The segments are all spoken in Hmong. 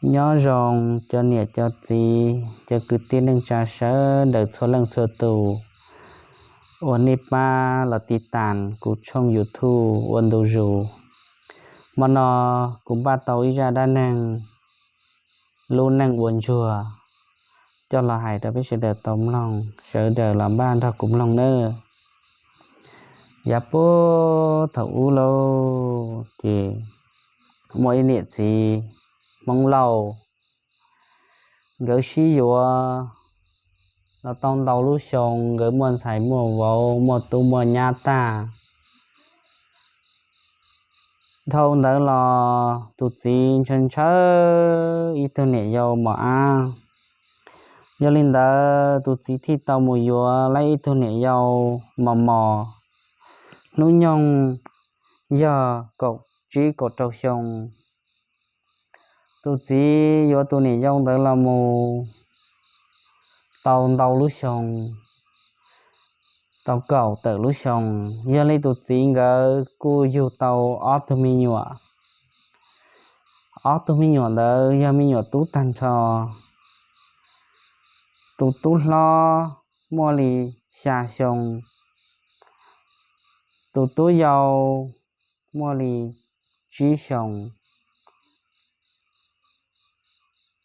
Nyob zoo cov niam cov txiv, cov kwv tij neej tsa sawv daws txhua leej txhua tus uas nej pab los tiv tas kuv tshooj YouTube ua ntu zus. Hmo no kuv npaj tau ib zaj dab neeg lub neej ua ntsuag coj los hais rau peb sawv daws tau mloog, sawv daws los npaj nrog kuv mloog nawb. Yav puag thaum ub lauj, ces muaj ib niam txiv Hmoob Lauj, nkawd sib yuav los tau ntau lub xyoo, nkawd muaj ntxhais muaj vauv, muaj tub muaj nyab tag. Dhau ntawd los tus txiv ntshaw ntshaw ib tug niam yau mos ab. Yog li ntawd tus txiv thiaj tau mus yuav lawm ib tug niam yau mos mos, hnub nyoog yog kaum tsib kaum rau xyoo. Tus txiv yuav tus niam yau ntawd los mus tau ntau lub xyoo, tau kaum tawm lub xyoo. Yog li tus txiv nkawd kuj yug tau ob tug me nyuam. Ob tug me nyuam ntawd yog me nyuam tub tag nrho. Tus tub hlob muaj li xya xyoo, tus tub yau muaj li tsib xyoo.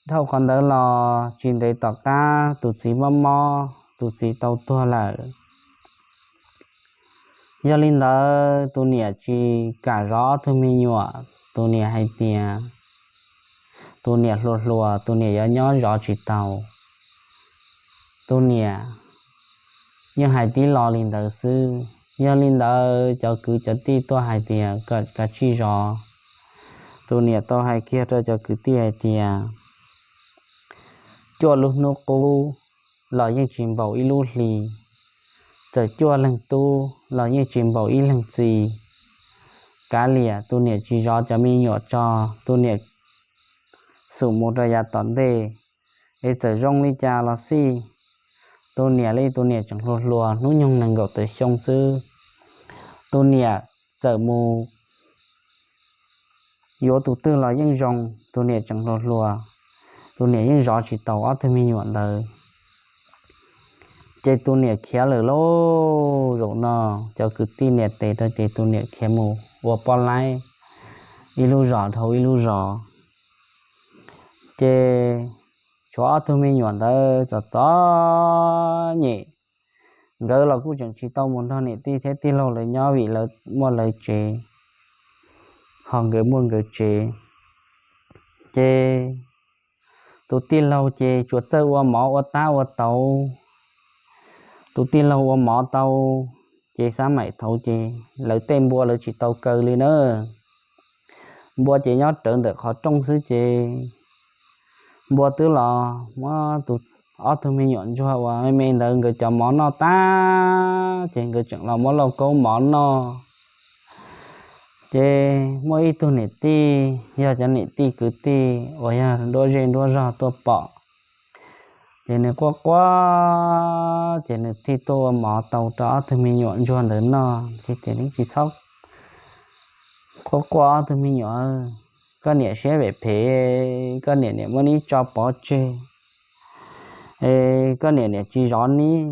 Dhau qhov ntawd los tsis ntev tom qab tus txiv mob mob, tus txiv tau tuag lawm. Yog li ntawd tus niam tsis kam zov ob tug me nyuam, tus niam hais tias tus niam hluas hluas, tus niam yuav nyob zov tsis tau. Tus niam yeej hais tib lo li ntawd xwb. Yog li ntawd cov kwv cov tij tuaj hais tias kom kav tsij zov. Tus niam tau hais kiag rau cov kwv tij hais tias, cuaj lub hnub qub los yeej tsis npaum ib lub hli, txawm cuaj leeg tub los yeej tsis npaum ib leeg txiv. Kav liam, tus niam tsis zov cov me nyuam tso, tus niam xum mus rau yav tom ntej, es txawm zoo li cas los xij, tus niam li tus niam tseem hluas hluas, hnub nyoog nees nkaum tawm xyoo xwb. Tus niam txawm mus yuav tus twg los yeej zoo, tus niam tseem hluas hluas, tus niam yeej zov tsis tau ob tug me nyuam ntawd. Ces tus niam khiav lawm lauj. Zaum no cov kwv tij nias tes rau ces tus niam khiav mus ua poj laib ib lub zos dhau ib lub zos. Ces tshuav ob tug me nyuam ntawd txom txom nyem, nkawd los kuj tseem tsis tau mus nrog niam tij thiab tij laug lawv nyob vim lawv muaj lawv tsev, ho nkawd muaj nkawd tsev. Ces tus tij laug ces tsuas txawj ua mov ua tab ua tauv. Tus tij laug ua mov tau, ces xab maim thaud ces lawv tej npua lawv tsis tau kaw li na. Npua ces nyob rawv ntawm qhov rooj xwb ces npua twb los muab tus, ob tug me nyuam ntsuag uas me me ntawd nkawd cov mov noj tag ces nkawd tseem los muab lauj kaub mov noj. Ces muaj ib tug niam tij, yog cov niam tij kwv tij uas yog nruab zej nruab zog tuaj pom, ces nws quaj quaj, ces nws thiaj tuaj ua mov tau rau ob tug me nyuam ntsuag ntawd noj. Ces tias, neb tsis txhob quaj quaj ob tug me nyuam, koj niam siab phem phem, koj niam niam muab neb tso pov tseg, es koj niam niam tsis zov neb,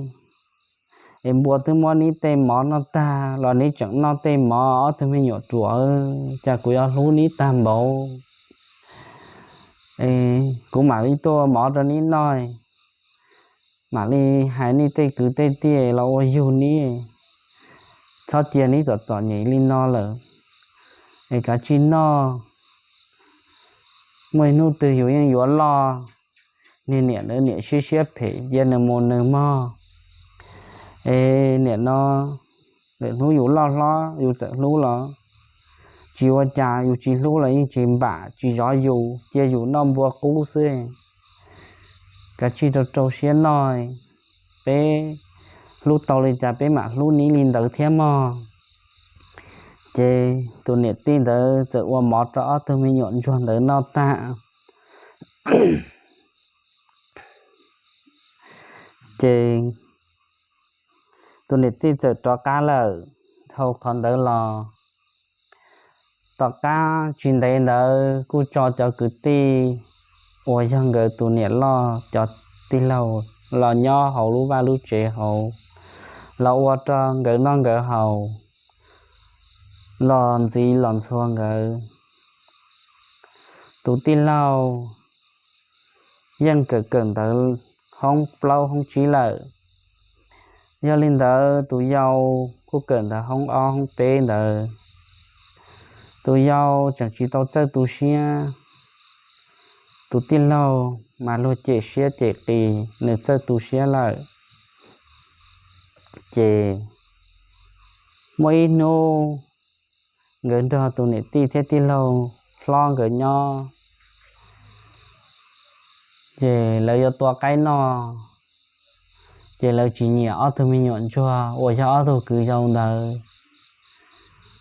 es npua twb muab neb tej mov noj tag los neb tseem noj tej mov, ob tug me nyuam ruam, cas kuv yuav hlub neb tag npaum. Es kuv mam li tuaj ua mov rau neb noj, mam li hais neb tej kwv tej tij los ua yug neb, txhob cia neb txom txom nyem li no lawm, es kav tsij noj. Muaj ib hnub twg yus yeej yuav loj. Niag niam ntawd niam siab siab phem, cia nws mus nws mog. Es niam no, lwm hnub yus loj hlob yus txawm hlub los tsis ua cas, yus tsis hlub los yeej tsis npam tsis zov yus, cia yus noj npua qub xwb. Kav tsij rau rau siab noj, peb hlub tau li cas peb mam hlub neb li ntawd thiab mog. Ces tus niam tij ntawd txawm ua mov rau ob tug me nyuam ntsuag ntawd noj tag, ces tus niam tij txawm rov qab lawm. Dhau qhov ntawd los, tom qab tsis ntev ntawd kuj tso cov kwv tij uas yog nkawd tus niam loj cov tij laug los nyob hauv lub vaj lub tsev hauv, los ua rau nkawd noj nkawd haus, los ntxiv los ntxhua nkawd. Tus tij laug yeej kawm kawm ntawv hoob plaub hoob tsib lawm. Yog li ntawd tus yau kuj kawm ntawv hoob ob hoob peb ntawd. Tus yau tseem tsis tau txawj tu siab, tus tij laug mas luag cem siab cem qis nws txawj tu siab lawm. Ces muaj ib hnub nkawd nrog tus niam tij thiab tij laug hlob nkawd nyob, ces lawv yuav tua qaib noj, ces lawv tsis nyiam ob tug me nyuam ntsuag uas yog ob tug kwv yau ntawd.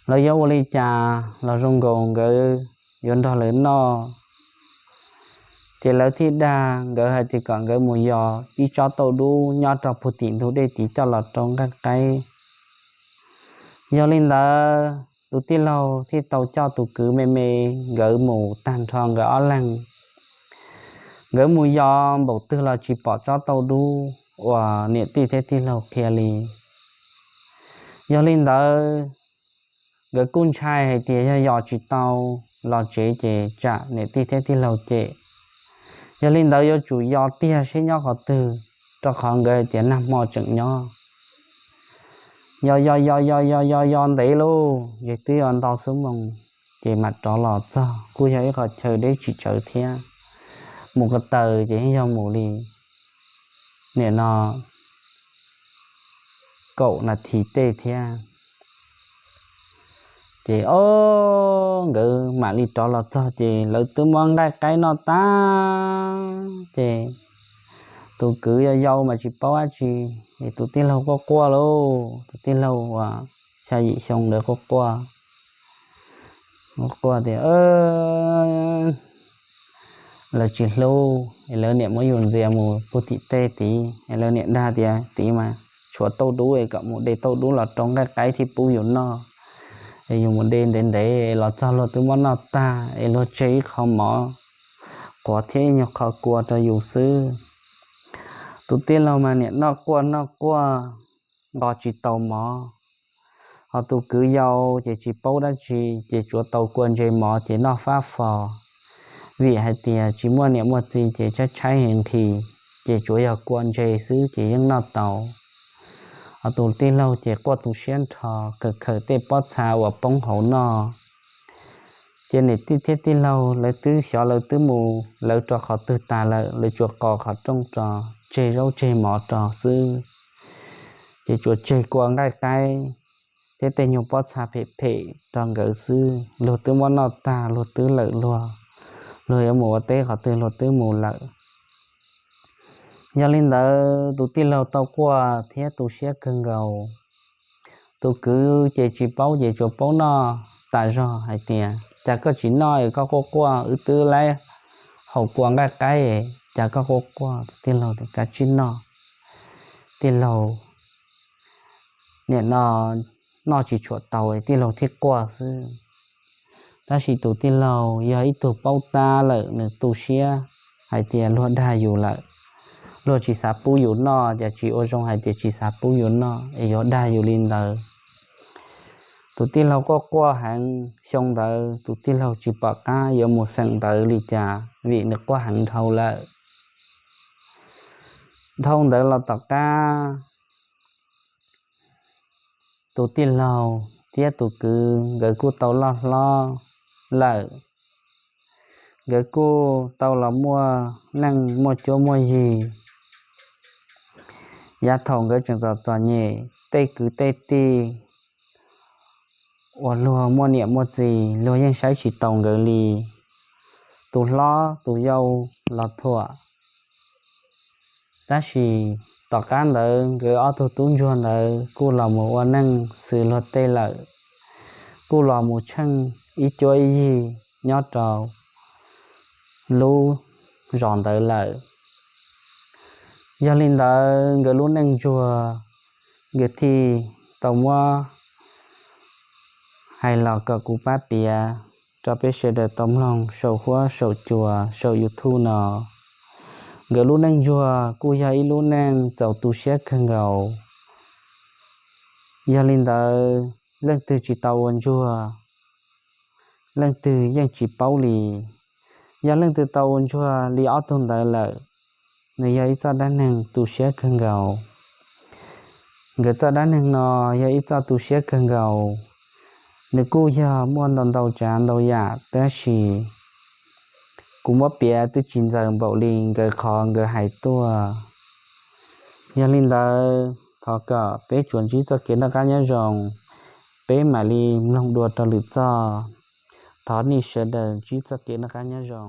Lawv yuav ua li cas los zoo nkaus nkawd yuav nrog lawv noj. Ces lawv thiaj dag nkawd hais tias kom nkawd mus yos ib tsob tauj dub nyob rau puag tim ntug dej tid coj los rau nqaij qaib. Yog li ntawd tus tij laug thiaj tau coj tus kwv me me nkawd mus tag nrho nkawd ob leeg. Nkawd mus yos npaum twg los tsis pom tsob tauj dub uas niam tij thiab tij laug qhia li. Yog li ntawd nkawd kuj ntshai hais tias yog yos tsis tau los tsev ces tsam niam tij thiab tij laug cem. Yog li ntawd yuav tsum yos tiag seb nyob qhov twg, rau qhov nkawd hais tias nag hmo tseem nyob. Yos yos yos yos yos yos yos ntev lauj, ces twb yos ntau xuab moos, ces mam rov los txog kuj yog ib qho chaw deb tsis tsawv thiab. Mus ko taw ces yeej yog mus li nim no kaum nas this tej thiab. Ces o, nkawd mam li rov los txog ces lawv twb muab nqaij qaib noj tag. Ces tus kwv yau yau mas tsis paub dab tsi, es tus tij laug quaj quaj lauj, tus tij laug uas xya yim xyoo ntawd quaj quaj, quaj tias lawv tsis hlub es lawv niam muab yus ntxias mus puag tim tej tid es lawv niam dag tias tid mas tshuav tauj dub es kom mus de tauj dub los rau nqaij qaib thiab pub yus noj. Es yus mus de ntev ntev los txog luag twb muab noj tag es luag tseg ib qho mov quav thiab ib nyuag qho kua rau yus xwb. Tus tij laug mas niam noj quaj noj quaj nqos tsis tau mov. Ho tus kwv yau ces tsis paub dab tsi, ces tsuav tau kua ntses mov ces noj fab fo. Vim hais tias tsis muaj niam muaj txiv ces tshaib tshaib heev nqhis, ces tsuav yog kua ntses xwb ces yeej noj tau. Ho tus tij laug ces quaj tu siab nrho, khawm khawm tej pob txha uas poob hauv noj. Ces niam tij thiab tij laug lawv twb xyov lawv twb mus lawv rau qhov twg tas lawm, lawv tsuas qos qhov rooj rau, tseg zaub tseg mov rau xwb. Ces tsuas tseg kua nqaij qaib thiab tej nyuag pob txha phem phem rau nkawd xwb. Luag twb muab noj tag, luag twb lawm luag, luag yuav mus ua teb qhov twg luag twb mus lawm. Yog li ntawd tus tij laug tau quaj thiab tu siab kawg nkaus. Tus kwv ces tsis paub ces tsuas paub noj tas zog hais tias, Cas koj tsis noj es koj quaj quaj, wb twb laib haus kua nqaij qaib, cas koj quaj quaj? Tus tij laug tias, Kav tsij noj, tij laug, nim no noj tsis tshua tau, tij laug thiaj quaj xwb. Tab sis tus tij laug yog ib tug paub tab lawm, nws tu siab hais tias luag dag yus lawm, luag tsis xav pub yus noj, cas tsis ua zoo hais tias tsis xav pub yus noj es yuav dag yus li ntawd. Tus tij laug quaj quaj heev, xyoo ntawd tus tij laug tsis pom qab yuav mus xeem ntawv li cas vim nws quaj heev dhau lawm. Dhau ntawd los tom qab, tus tij laug thiab tus kwv nkawd kuj tau loj hlob lawm, nkawd kuj tau los muaj neej muaj cuab muaj yig. Yav thaum nkawd tseem txom txom nyem, tej kwv tej tij uas luag muaj niam muaj txiv, luag yeej saib tsis taus nkawd li. Tus hlob tus yau los thuam, tab sis tom qab ntawd nkawd ob tug tub ntsuag ntawd kuj los mus ua neej xws luag tej lawm, kuj los mus tsheej ib cuab ib yig nyob rau lub zos ntawd lawm. Yog li ntawd nkawd lub neej ntsuag, nkawd thiaj tau muab hais los kom kuv pab piav rau peb sawv daws tau mloog saum huab saum cua saum YouTube no. Nkawd lub neej ntsuag kuj yog ib lub neej txaus tu siab kawg nkaus. Yog li ntawd, leej twg tsis tau ua ntsuag, leej twg yeej tsis paub li. Yog leej twg tau ua ntsuag li ob tug ntawd lawm, nws yog ib txoj dab neeg tu siab kawg nkaus. Nkawd txoj dab neeg no yog ib txoj tu siab kawg nkaus. Nws kuj yog muaj ntau ntau tsav ntau yam, tab sis kuv muab piav twb tsis ntxaws npaum li nkawd qhov nkawd hais tuaj. Yog li ntawd, thov kom peb tsuas ntsib txoj kev noj qab nyob zoo, peb mam li mloog dua rau lwm txoj. Thov nej sawv daws ntsib txoj kev noj qab nyob zoo.